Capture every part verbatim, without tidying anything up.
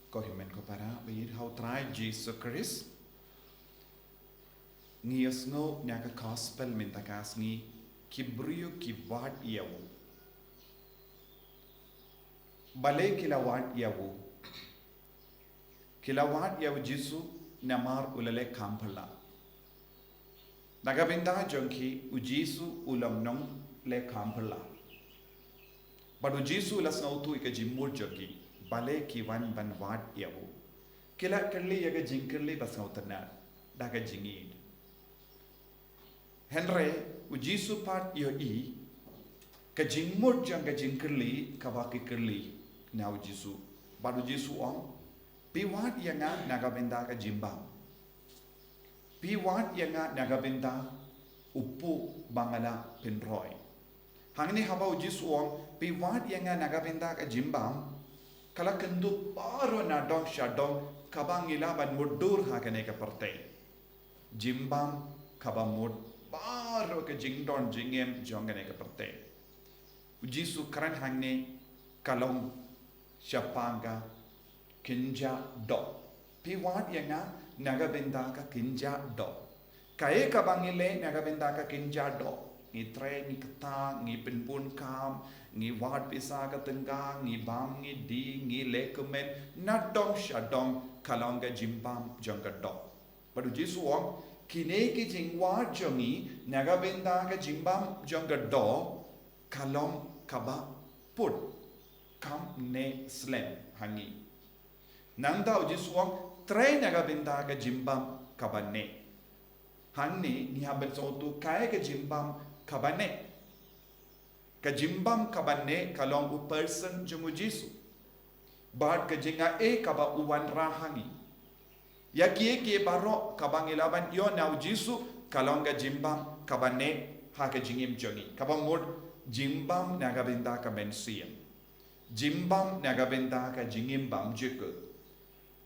Ko hynmen ko para, ba ïeit ha u Trai Jisu Khrist. Ngi ïohsngew na ka gospel mynta ka sngi, ki briew ki wad ïa u. Balei ki la wad ïa u? Ki la wad ïa u Jisu namar u la leh kam phylla. Na ka bynta jong ki, u Jisu u long nongleh kam phylla. Bad u Jisu u la sngewthuh ïa ka jingmut jong ki, balei ki wan ban wad ïa u. Ki la kylli ïa ka jingkylli ba sngewtynnat, da ka jingïeit. Hynrei u Jisu pat ïohi ka jingmut jong ka jingkylli kaba ki kylli na u Jisu. Bad u Jisu u ong, phi wad ïa nga na ka bynta ka jingbam. Phi wad ïa nga na ka bynta u puh ba nga la pynroi. Hangne haba u Jisu u ong, phi wad ïa nga na ka bynta ka jingbam, ka la kynduh baroh na dong sha dong kaba ngi lah ban mutdur ha kane ka pyrthei. Jingbam kaba mut baroh ka jingdon jingem jong kane ka pyrthei. U Jisu u kren hangne, ka long shaphang ka kynja doh. Phi wad ïa nga na ka bynta ka kynja doh. Kaei kaba ngi leh na ka bynta ka kynja doh? Ngi trei, ngi ktah, ngi pynbun kam, ngi wad pisa ka tyngka, ngi bam, ngi die, ngi leh kmen na dong sha dong, ka long ka jingbam jong ka doh. Bad u Jisu u ong, kine ki jingwad jong ngi na ka bynta ka jingbam jong ka doh, ka long kaba put, kam neh slem ha ngi. Nangta u Jisu u ong, trei na ka bynta ka jingbam kaba neh. Hangne ngi hap ban sngewthuh kaei ka jingbam kaba neh. Ka jingbam kaba neh ka long u person jong u Jisu. Bad ka jingaiei kaba u wanrah ha ngi. Ïa kiei kiei baroh kaba ngi lah ban ïoh na u Jisu, ka long ka jingbam kaba neh ha ka jingim jong ngi. Kaba mut jingbam na ka bynta ka mynsiem. Jingbam na ka bynta ka jingim bymjukut.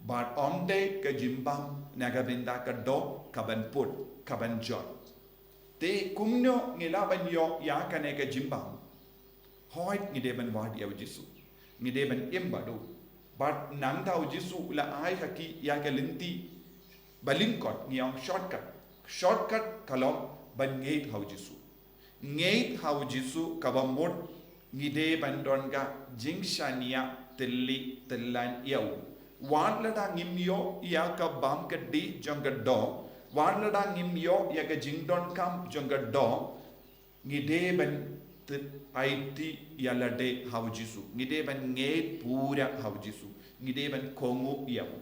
Bad ym dei ka jingbam na ka bynta ka doh kaban put, kaban jot. Te kumno ngi lah ban ïoh ïa kane ka jingbam? Hooid, ngi dei ban wad ïa u Jisu. Ngi dei ban im bad u. Bad nangta u Jisu u la ai ha ki ïa ka lynti ba lyngkot, ngi ong shortcut. Shortcut ka long ban ngeit ha u Jisu. Ngeit ha u Jisu kaba mut ngi dei ban don ka jingshaniah tylli tyllan ïa u. Wat lada ngim ïoh ïa ka bam ka dih jong ka doh, wat lada ngim ïoh ïa ka jingdonkam jong ka doh, ngi dei ban te-, aiti ïa lade ha u Jisu. Ngi dei ban ngeit pura ha u Jisu. Ngi dei ban kohnguh ïa u.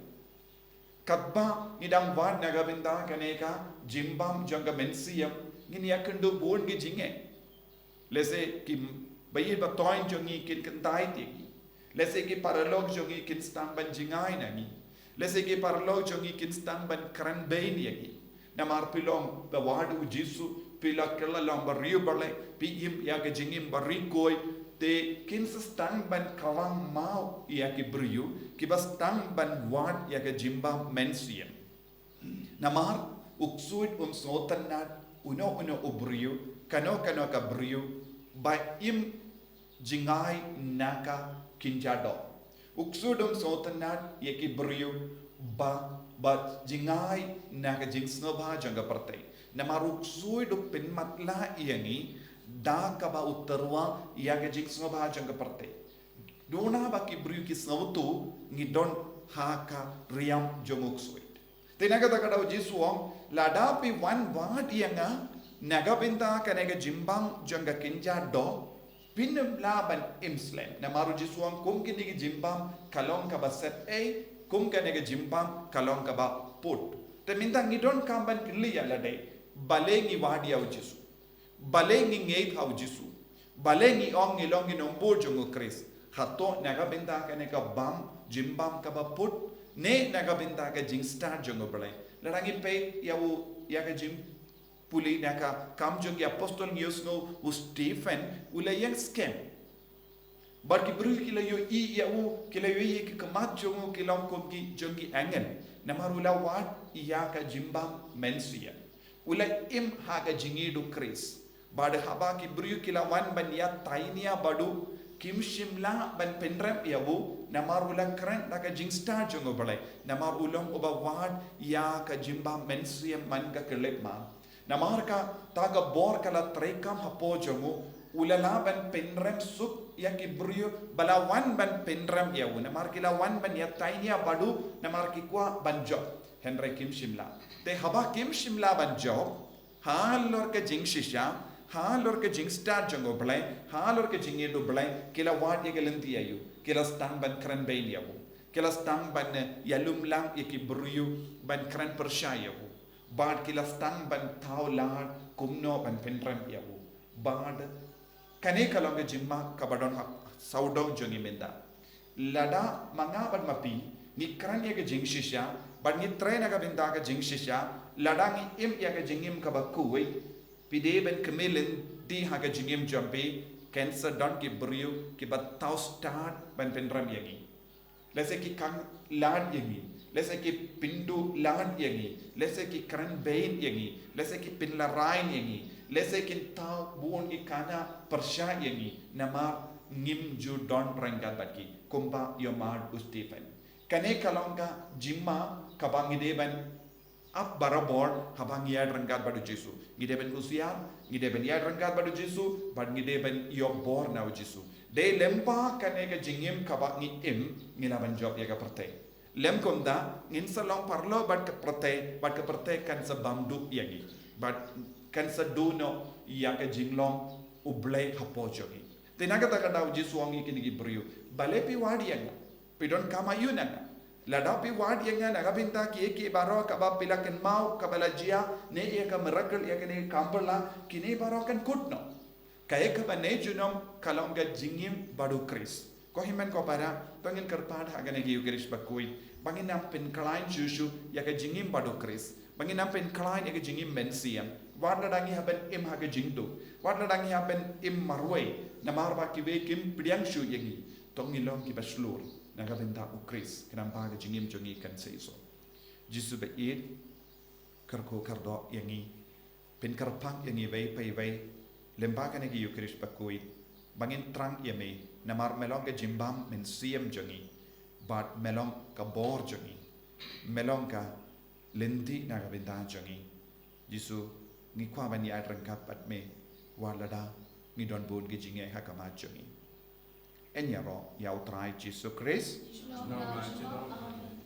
Katba ngi dang wad na ka bynta kane ka jingbam jong ka mynsiem, ngin ïakynduh bun ki jingeh. Lehse ki baieit ba thoiñ jong ngi kin kyntait ïa ngi. Lehse ki paralok jong ngi kin sdang ban jngai na ngi. Lehse ki paralok jong ngi kin sdang ban kren bein ïa ngi. Namar phi long ba wad u Jisu, phi la kylla long ba riewblei, phi im ïa ka jingim ba riewkhuid, te kin sa sdang ban kawang maw ïa ki briew kiba sdang ban wad ïa ka jingbam mynsiem. Namar u ksuid um sngewtynnat uno uno u briew, kano kano ka briew ba im jngai na ka kynja doh. U ksuid um sngewtynnat ïa ki briew ba, ba jngai na ka jingsngewbha jong ka pyrthei. Namar u ksuid u pynmatlah ïa ngi da kaba u tyrwa ïa ka jingsngewbha jong ka pyrthei. Duna ba ki briew ki sngewthuh ngi don ha ka riam jong u ksuid. Te na kata ka daw u Jisu u ong, lada phi wan wad ïa nga na ka bynta kane ka jingbam jong ka kynja doh, phin ym lah ban im slem. Namar u Jisu u ong kum kine ki jingbam ka long kaba set ei, kum kane ka jingbam ka long kaba put. Te mynta ngi donkam ban kylli ïa lade, balei ngi wad ïa u Jisu? Balei ngi ngeit ha u Jisu? Balei ngi ong ngi long ki nongbuh jong u Khrist? Hato na ka bynta kane ka bam, jingbam kaba put, ne na ka bynta ka jingstad jong u Blei? Lada ngi peit ïa u, ïa ka jingpule na ka Kam jong ki Apostol ngi ïohsngew u Stephen u la ïeng skhem. Bad ki briew ki la ïohi ïa u, ki la ïohi ïa ki khmat jong u ki long kum ki jong ki angel. Namar u la wad ïa ka jingbam mynsiem. U la im ha ka jingïeit u Khrist. Bad haba ki briew ki la wan ban ïatai nia bad u, Kim shym lah ban pynrem ïa u, namar u la kren da ka jingstad jong U Blei, namar u long uba wad ïa ka jingbam mynsiem man ka khyllipmat. Namar kata ka bor ka la treikam hapoh jong u, u la lah ban pynrem suk ïa ki briew ba la wan ban pynrem ïa u, namar ki la wan ban ïatainia bad u, namar ki kwah ban jop. Hynrei kim shym lah. Te haba kim shym lah ban jop, halor ka jingshisha, halor ka jingstad jong U Blei, halor ka jingïeit U Blei, ki la wad ïa ka lynti aïu, ki la sdang ban kren bein ïa u, ki la sdang ban, eh, ïalum lang ïa ki briew ban kren pyrshah ïa u, bad ki la sdang ban thaw lad kumno ban pynrem ïa u. Bad kane ka long ka jingma kaba don ha sawdong jong ngi mynta. Lada ma nga bad ma phi ngi kren ïa ka jingshisha, bad ngi trei na ka bynta ka jingshisha, lada ngi im ïa ka jingim kaba khuid, phi dei ban kmen lynti ha ka jingim jong phi, kan sa don ki briew kiba thaw stad ban pynrem ïa ngi. Lehse ki khang lad ïa ngi, lehse ki pynduh lad ïa ngi, lehse ki kren bein ïa ngi, lehse ki pynlarai ïa ngi, lehse kin thaw bun ki khana pyrshah ïa ngi, namar ngim ju don ryngkat bad ki, kumba ïa u Stephen. Kane ka long ka jingma kaba ngi dei ban ap barabor haba ngi ïaid ryngkat bad U Jisu. Ngi dei ban husiar, ngi dei ban ïaid ryngkat bad U Jisu, bad ngi dei ban ïoh bor na U Jisu. Dei lyngba kane ka jingim kaba ngi im, ngi lah ban jop ïa ka pyrthei. Lym kumta, ngin sa long paralok bad ka pyrthei, bad ka pyrthei kan sa bam duh ïa ngi, bad kan sa duh noh ïa ka jinglong U Blei hapoh jong ngi. Te na kata ka daw U Jisu u ong ïa kine ki briew, balei phi wad ïa nga? Phi donkam aïu na nga? Lada phi wad ïa nga na ka bynta kiei kiei baroh kaba phi la kynmaw kaba la jia, ne ïa ka miracle, ïa kane ka kam pyrshah, kine baroh kan kut noh. Kaei kaba ngi ju ong ka long ka jingim bad U Khrist. Ko hynmen ko para, to ngin kyrpad ha kane ka Eucharist bakhuid ba ngin ym pynkhlaiñ shuh shuh ïa ka jingim bad U Khrist, ba ngin ym pynkhlaiñ ïa ka jingim mynsiem. Wat lada ngi hap ban im ha ka jingduk, wat lada ngi hap ban im marwei, namar ba kiwei kim pdiang shuh ïa ngi, to ngin long kiba shlur na ka bynta U Khrist, khnang ba ka jingim jong ngi kan sa ïoh. Jisu ba ïeit, kyrkhu kyrdoh ïa ngi, pynkyrpang ïa ngi iwei pa iwei lyngba kane ka Eucharist bakhuid, ba ngin thrang ïa me, namar me long ka jingbam mynsiem jong ngi, bad me long ka bor jong ngi, me long ka lynti na ka bynta jong ngi. Jisu, ngi kwah ban ïaid ryngkat bad me, wat lada ngi don bun ki jingeh ha khmat jong ngi. Yn ïaroh ïa U Trai Jisu Khrist. Amen.